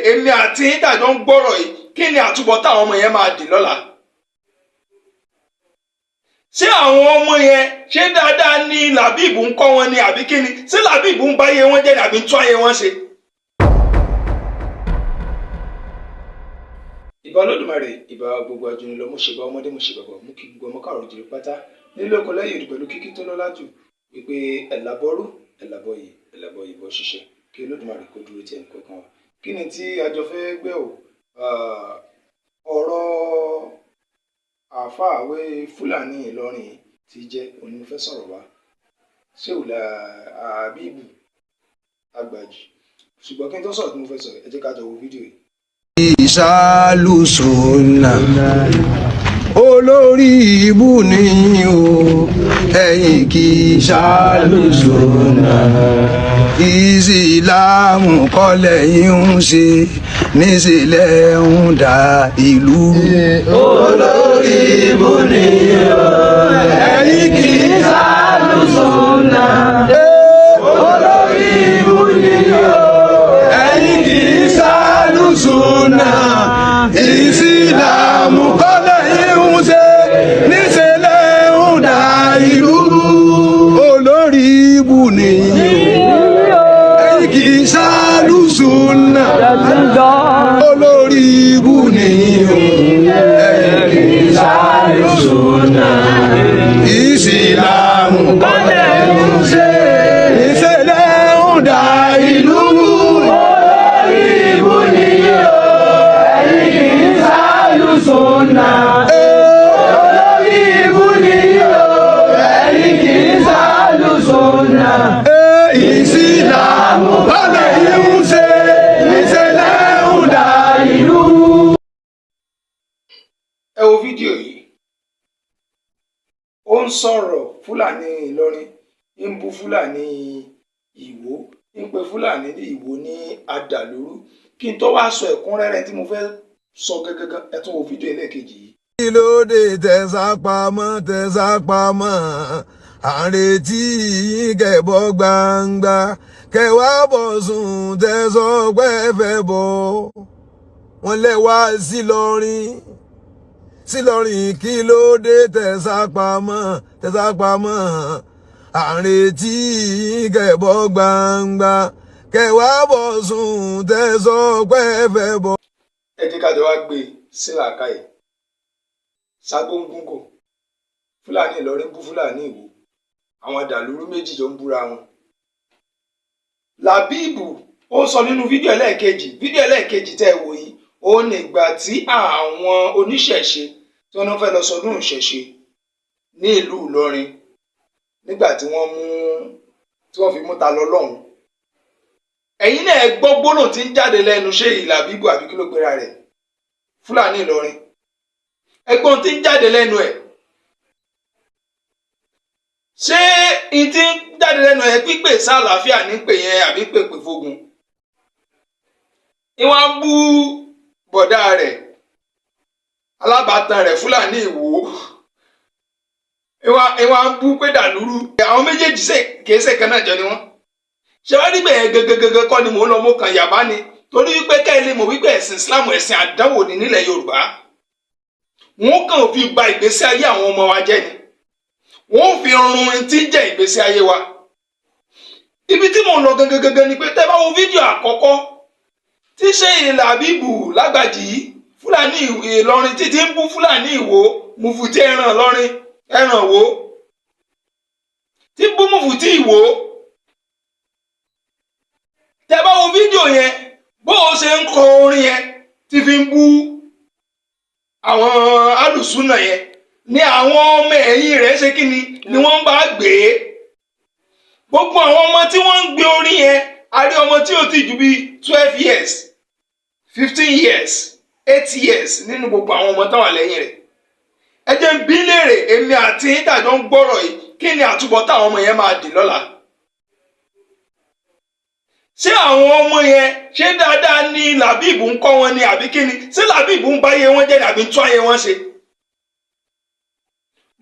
Èmi àti yín tàjọ ń gbọ́rọ̀ yìí, kí ni àtúbọ̀tán àwọn ọmọ yẹn máa dì lọ́la? Ṣé àwọn ọmọ yẹn, ṣé dáadáa ní Làbíbù ń kọ́ wọn ni, àbí kí ni? Ṣé Làbíbù ń bá ayé wọn jẹ́ ni, àbí ń tún ayé wọn ṣe? Ìbà Olódùmarè, ìbà gbogbo ajúnilọ, mo ṣèbà ọmọdé, mo ṣèbà bọ̀, mú kí gbogbo ọmọ káàrọ̀ jìrì pátá nílé oko lẹ́yìn òdì pẹ̀lú kíkí tó lọ́lá jù wípé ẹ̀làbọ̀rú, ẹ̀làbọ̀yè, ẹ̀làbọ̀yè bọ́ ṣiṣẹ́, kí Olódùmarè kó dúró tí ẹnì kọ̀ọ̀kan wa. Kí ni tí a jọ fẹ́ gbé o? Ọ̀rọ̀ àáfàá àwẹ̀ Fúlàní Ìlọrin ti jẹ́ òní mo fẹ́ sọ̀rọ̀ wá, Ṣéhù Àbíbù Àgbàjì. Ṣùgbọ́n kí n tó sọ̀rọ̀ tí mo fẹ́ sọ̀rọ̀, ẹ jẹ́ ká jọ wo fídíò yìí. Ìsàlùsùnà olórí ibú ni o, ẹ̀yin kì í ṣàlùsùnà. Ìsìlámù kọ́lẹ̀ yín ń ṣe níṣìlẹ̀ ń da ìlú. Olórí ibú ni o, ẹ̀yin kì í ṣàlùsùnà. Olórí ibú ni o, ẹ̀yin kì í ṣàlùsùnà. Ìsìlámù kọ́lẹ̀ yín ń ṣe níṣìlẹ̀ ń da ìlú. Olórí ibú ni o, ẹ̀yin kì í ṣàlùsùnà. Olórí ibú ni o, ẹ̀yin kì í ṣàlùsùnà. Ìsìlámù kọ́lẹ̀ yín ń ṣe níṣìlẹ̀ ń da ìlú. Olórí ibú ni o, ẹ̀yin kì í ṣàlùsùnà. Olórí ibú ni o, ẹ̀yin kì í ṣàlùsùnà. Ìsìlámù kọ́lẹ̀ yín ń ṣe níṣẹ̀lẹ̀ ń da ìlú. Ẹ wo fídíò yìí. Ó ń sọ̀rọ̀ Fúlàní Ìlọrin, ń bú Fúlàní Ìwó, ń pe Fúlàní Ìwó ní adàlúrú. Kí n tó wá sọ ẹ̀kúnrẹ́rẹ́ tí mo fẹ́ sọ gangan, ẹ tún wo fídíò ẹlẹ́ẹ̀kejì yìí. Kí ló dé tẹ̀sà pamọ́, tẹ̀sà pamọ́? À ń retí yín kẹ̀bọ́ gbangba, kẹwàá bọ̀ sùn tẹ̀sán pẹ́ fẹ́ bọ̀. Wọ́n lẹ̀ wá sí lọ́rin, sí lọ́rin. Kí ló dé tẹ̀sà pamọ́, tẹ̀sà pamọ́? À ń retí yín kẹ̀bọ́ gbangba, kẹwàá bọ̀ sùn tẹ̀sán pẹ́ fẹ́ bọ̀. Ẹ jẹ́ ká jọ wá gbé e sí làákàyè. Ságóńgúngò, Fúlàní Ìlọrin bú Fúlàní Ìwó, àwọn adàlúrú méjì jọ ń búra wọn. Làbíbù ó sọ nínú fídíò ẹlẹ́ẹ̀kejì, fídíò ẹlẹ́ẹ̀kejì tẹ́ ẹ wò yìí, ó ní ìgbà tí àwọn oníṣẹ̀ṣe tí wọ́n fẹ́ lọ sọdún ìṣẹ̀ṣe ní ìlú Ìlọrin, nígbà tí wọ́n mú, tí wọ́n fi mú ta lọ lọ́hùn. Ẹ̀yin náà ẹ gbọ́ gbólóhùn tí ń jáde lẹ́nu ṣé Làbíbù àbí kí ló pera rẹ̀, Fúlàní Ìlọrin. Ẹgbọ́n tí ń jáde lẹ́nu ẹ̀, ṣé n tí ń jáde lẹ́nu ẹ̀ pípè sálàáfíà ní pè yẹn, àbí pèpè fógun? Ìwọ̀n ń bú bọ̀dá rẹ̀, alábàátan rẹ̀, Fúlàní Ìwó. Ìwọ̀n ń bú pé dàlúrú. Àwọn méjèèjì ṣe kìí ṣe kan náà jọ ni wọ́n ṣe wá nígbà yẹn gẹ́gẹ́gẹ́gẹ́ kọ́ ni mò ń lọ. Mo kàn yàbá ni, torí wípé kẹ́ ẹ lè mọ̀ wípé ẹ̀sìn Islam, ẹ̀sìn àdánwò ni nílẹ̀ Yorùbá. Wọ́n kàn fi ba ìgbésí ayé àwọn ọmọ wa jẹ́ ni, wọ́n fi run tí ń jẹ́ ìgbésí ayé wa. Ibi tí mò ń lọ gangan gangan ni pé, tẹ́ bá wo fídíò àkọ́kọ́ tí ṣe Làbíbù Lágbàjì yìí, Fúlàní Ìlọrin, títí ń bú Fúlàní Ìwó, mùfùtí ẹran Ìlọrin, ẹran Ìwó, tí ń bú mùfùtí Ìwó, tẹ́ bá wo fídíò yẹn, bó o ṣe ń kọ orin yẹn tí fi ń bú àwọn alùsùnà yẹn ní àwọn ọmọ ẹ̀yìn rẹ̀ ṣe kí ni ni wọ́n bá gbé. Gbogbo àwọn ọmọ tí wọ́n ń gbé orin yẹn, a rí ọmọ tí ó ti ju bíi 12 years, 15 years, 8 years nínú gbogbo àwọn ọmọ táwọn lẹ́yìn rẹ̀. Ẹ jẹ́ ń bí léèrè, èmi àti ìdájọ́ ń gbọ́rọ̀ yìí, kí ni àtúbọ̀tán àwọn ọmọ yẹn máa dì lọ́la? Ṣé àwọn ọmọ yẹn, ṣé dáadáa ní Làbíbù ń kọ́ wọn ni, àbí kí ni? Ṣé Làbíbù ń báyé wọn jẹ́ ni, àbí ń tún ayé wọn ṣe?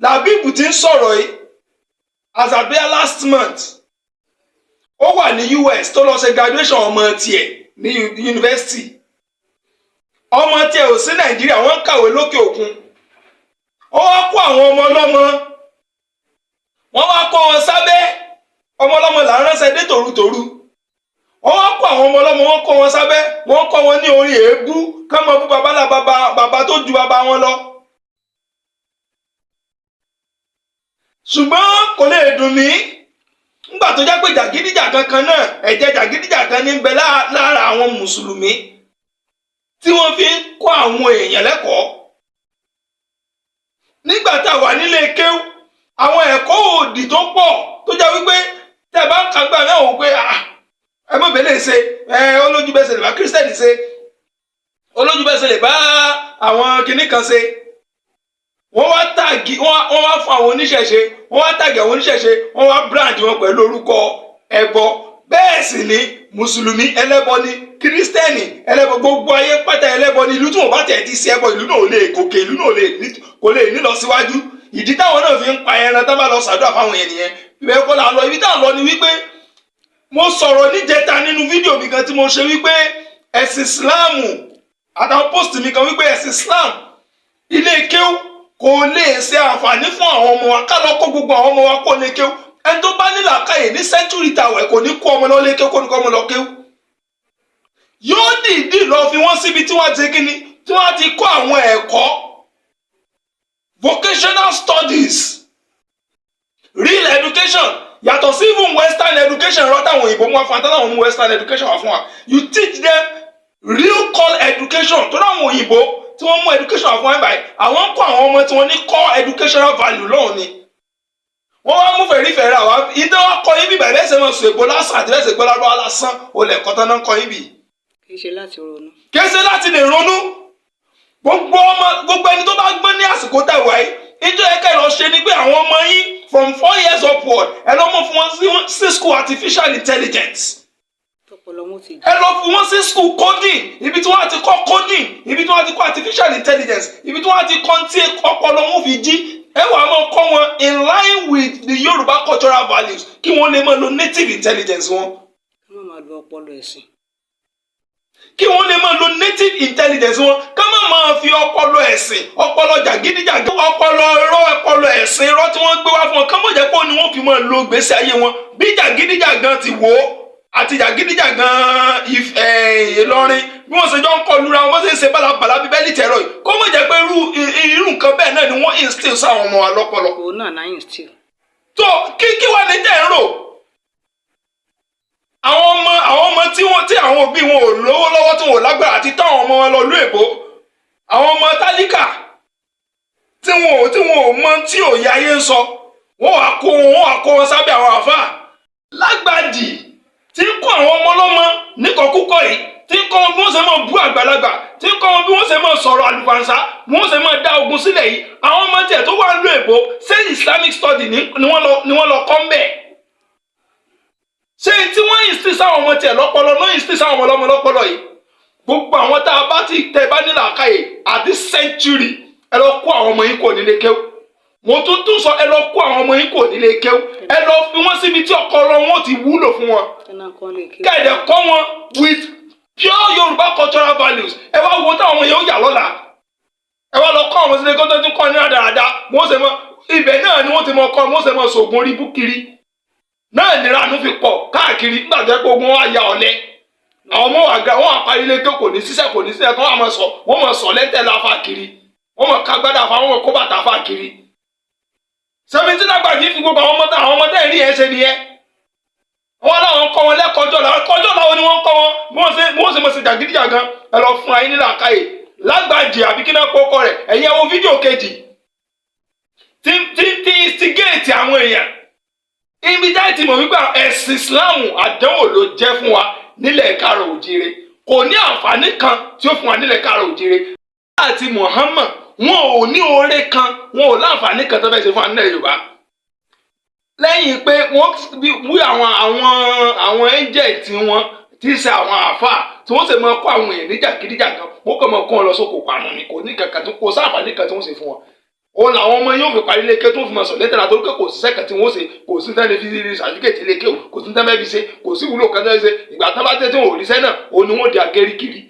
Làbíbù ti ń sọ̀rọ̀ yìí, as at bíi last month, ó wà ní US tó lọ ṣe graduation ọmọ tiẹ̀ ní university. Ọmọ tiẹ̀ ò sí Nàìjíríà, wọ́n ń kàwé lókè òkun. Ó wá kó àwọn ọmọ ọlọ́mọ, wọ́n wá kó wọn sábẹ́. Ọmọ ọlọ́mọ là ń ránṣẹ́ dé tòrutòru. Wọ́n wá kó àwọn ọmọ ọlọ́mọ, wọ́n kó wọn sábẹ́, wọ́n kọ́ wọn ní orin èébú, ká mọ bú baba lá baba, baba tó ju baba wọn lọ. Ṣùgbọ́n kò lè dùn mí nígbà tó jẹ́ pé jàgídíjàgan kan náà, ẹ̀jẹ̀ jàgídíjàgan ní ń bẹ lára àwọn mùsùlùmí tí wọ́n fi ń kọ́ àwọn èèyàn lẹ́kọ̀ọ́. Nígbà tá a wà nílé kéwú, àwọn ẹ̀kọ́ òdì tó pọ̀ tó jẹ́ wípé tẹ́ ẹ bá ń kagbá náà wò pé, ah, ẹ mọ̀ bẹ́ẹ̀ lè ṣe ẹ olójú bẹ́ẹ̀ ṣe lè bá kírísítẹ́nì ṣe, olójú bẹ́ẹ̀ ṣe lè bá àwọn kinní kan ṣe. Wọ́n wá tag, wọ́n wá fún àwọn oníṣẹ̀ṣe, wọ́n wá tag àwọn oníṣẹ̀ṣe, wọ́n wá brand wọn pẹ̀lú orúkọ ẹbọ. Bẹ́ẹ̀ sì ni mùsùlùmí ẹlẹ́bọ ni, kírísítẹ́nì ẹlẹ́bọ, gbogbo ayé pátá ẹlẹ́bọ ni. Ìlú tí wọ́n bá tẹ̀ ti ṣe ẹbọ, ìlú náà ò lè gòkè, ìlú náà kò lè ní lọ síwájú. Ìdí táwọn náà fi ń pa ẹran tán bá lọ ṣàdúrà fáwọn yẹn nìyẹn. Ibẹ̀ kọ́ là ń lọ. Ibi táwọn lọ ni wípé mo sọ̀rọ̀ níjẹta nínú fídíò mi kan tí mo ṣe wípé ẹ̀sìn Ìsìláàmù, àtàwọn post mi kan wípé ẹ̀sìn Islam, ilé kéwú kò lè ṣe àǹfààní fún àwọn ọmọ wa. Ká lọ kó gbogbo àwọn ọmọ wa kó lè kéwú. Ẹni tó bá nílò àkàyè ní century tàwẹ̀ kò ní kó ọmọ lọ lé kéwú, kó ní kó ọmọ lọ kéwú. Yóò dìídì lọ fi wọ́n síbi tí wọ́n ti kíni, tí wọ́n ti kọ́ àwọn ẹ̀kọ́ vocational studies, real education, yàtọ̀ sí even western education rọ táwọn òyìnbó mú wá fún wa, táwọn mú western education wá fún wa. You teach them real core education tó dáwọn òyìnbó tí wọ́n mú education wá fún wa báyìí. Àwọn ń kọ́ àwọn ọmọ tí wọ́n ní core educational value lọ́hùn ni. Wọ́n wá mú fẹ̀rífẹ̀rí àwa ìdá wa kọ́ yín bí báyìí, bẹ́ẹ̀ sẹ́ máa sọ èbó lásán àti bẹ́ẹ̀ sẹ́ gbọ́ lárúbáwá lásán olè kọ́ tán náà ń kọ́ yín bì. Kì í ṣe láti ronú. Kì í ṣe láti lè ronú. Gbogbo ọmọ, gbogbo ẹni tó bá gbọ́n ní àsìkò tẹ̀wá yìí, ìjọ yẹ kẹ́ lọ ṣe ni pé àwọn ọmọ yín from 4 years upward, ẹ lọ mọ̀ fún wọn sí school artificial intelligence. Tọpọlọ wọn ti Ẹ lọ fún wọn sí school coding, ibi tí wọ́n ti kọ́ coding, ibi tí wọ́n ti kọ́ artificial intelligence, ibi tí wọ́n ti kọ́ tí ọpọlọ wọn fi jí. Ẹ wàá máa kọ́ wọn in line with the Yorùbá cultural values, kí wọ́n lè máa lo native intelligence wọn. Ká má máa lo ọpọlọ ẹ̀sìn. Kí wọ́n lè máa lo native intelligence wọn, ká má máa fi ọpọlọ ẹ̀sìn, ọpọlọ jàgídíjàgí, ọpọlọ irọ́, ọpọlọ ẹ̀sìn irọ́ tí wọ́n gbé wá fún wọn, ká má jẹ́ pé ó ní wọ́n fi máa lo gbèsè ayé wọn. Bí jàgídíjàgan ti wò ó àti jàgídíjàgan Ìlọrin, bí wọ́n ṣe jọ ń kọ lura wọn, bó ṣe ń ṣe bálabàlà bíbélì tẹ̀rọ yìí, kó má jẹ́ pé irú nǹkan bẹ́ẹ̀ náà ni wọ́n instill sáwọn ọmọ wa lọ́pọlọ. Òun náà náà instill. Tó kí wà ní tẹ̀ ń rò, àwọn ọmọ tí wọ́n tí àwọn òbí wọn ò lówó lọ́wọ́, tí wọn ò lágbára àti táwọn ọmọ wọn lọ lú èbó, àwọn ọmọ tálíkà tí wọn ò mọ tí òye ayé ń sọ, wọ́n wàá kó wọn sábẹ́ àwọn àfáà lágbàdì tí ń kọ́ àwọn ọmọ ọlọ́mọ níkọ̀kúkọ̀ yìí, tí ń kọ́ wọn bí wọ́n ṣe máa bú àgbàlagbà, tí ń kọ́ wọn bí wọ́n ṣe máa sọ̀rọ̀ àlùfànṣá, bí wọ́n ṣe máa dá ogun sílẹ̀ yìí. Àwọn ọmọ tiẹ̀ tó wà ń lo èbó, ṣé Islamic study ni wọ́n lọ kọ́ ń bẹ̀? Ṣé tí wọ́n instill sáwọn ọmọ tiẹ̀ lọ́pọlọ náà instill sáwọn ọmọ ọlọ́mọ lọ́pọlọ yìí? Gbogbo àwọn tá a bá ti tẹ bá nílò àkàyè at this century, ẹ lọ kó àwọn ọmọ yín kò nílé kéwú. Mo tún tún sọ, ẹ lọ kó àwọn ọmọ yín kò nílé kéwú, ẹ lọ fi wọ́n síbi tí ọpọlọ wọn ti wúlò fún wọn. Ẹ náà kọ́ lè kí. Kẹ̀dẹ̀ kọ́ wọn with pure Yorùbá cultural values. Ẹ wá wo táwọn ọmọ yẹn ó yà lọ́la. Ẹ wá lọ kọ́ àwọn sílé kó tó tún kọ́ ní rádaràda, wọ́n ṣe mọ ibẹ̀ náà ni wọ́n ti mọ kọ́, wọ́n ṣe mọ sògùn orí bú kiri náà, nírànú fi pọ̀ káàkiri. Nígbà tó yẹ pé ogun wa ya ọ̀lẹ, àwọn ọmọ wa ga, wọn àparí ilé tó kò ní sísẹ, kò ní sísẹ kí wọ́n máa sọ, wọ́n máa sọ lẹ́tẹ̀ láfa kiri, wọ́n máa kágbádá fa, wọ́n máa kó bàtà fa kiri. 17 àgbàjì fi gbogbo àwọn ọmọdé rí ẹ ṣe nìyẹn. Wọ́n láwọn kọ́ wọn lẹ́kọ̀ọ́jọ́ làwọn kọjọ́ làwọn ni wọ́n kọ́ wọn bí wọ́n ṣe mọ̀ sí jàgídíjàgan. Ẹ lọ fún ayé nílà káyè lágbàjì àbí kí náà kókọ rẹ̀. Ẹ̀yin ẹ wo fídíò kejì tí tí tí instigate àwọn èèyàn ibi tá ti mọ̀ wípé ẹ̀sìn Islam, àdánwò ló jẹ́ fún wa nílẹ̀ káàrọ̀ òjìire. Kò ní àǹfààní kan tí ó fún wa nílẹ̀ káàrọ̀ òjìire. Àti Muhammad, wọn ò ní oore kan, wọn ò láǹfààní kan tó fẹ́ ṣe fún wa nílẹ̀ Yorùbá lẹ́yìn pé wọ́n wí àwọn angel tí wọ́n ti ṣe àwọn àáfàá tí wọ́n sì máa kó àwọn èèyàn ní jàgídíjàgan. Wọ́n kàn máa kó wọn lọ sóko parun ni. Kò ní kankan tó kò sáǹfààní kan tí wọ́n ṣe fún wọn. Òun làwọn ọmọ yóò fi parí ilé ké tó fi máa sọ lẹ́tẹ̀rà, torí pé kò síṣẹ́ kan tí wọ́n ṣe, kò sí tẹ́lẹ̀ fi rí sàtífíkẹ̀tì ilé ké, kò sí tẹ́lẹ̀ fi ṣe, kò sí ìwúlò kan tẹ́lẹ̀ ṣe. Ìgbà tán bá tẹ́ tí wọn ò ríṣẹ́ náà, òun ni wọ́n di agẹ́rí kiri.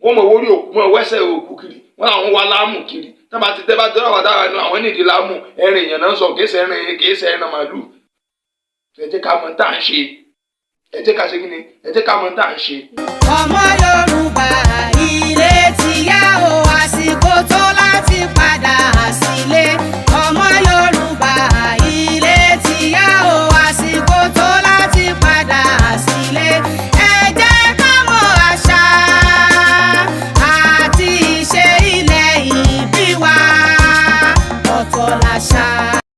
Wọ́n mọ̀ wórí òkú, mọ̀ wẹ́sẹ̀ òkú kiri. Wọ́n làwọn wá láàmù kiri. Tábà ti tẹ́ bá tẹ́lẹ̀ wà dára nu àwọn nídìí láàmù ẹ̀rìn èèyàn náà sọ, kìí ṣe ẹ̀rìn, kìí ṣe ẹ̀rìn màálù. Ẹ jẹ́ ká mọ̀ tá à ń ṣe. Ẹ jẹ́ ká ṣe kí ni? Ẹ jẹ́ ká mọ̀ tá à ń ṣe. Ọmọ Yorùbá.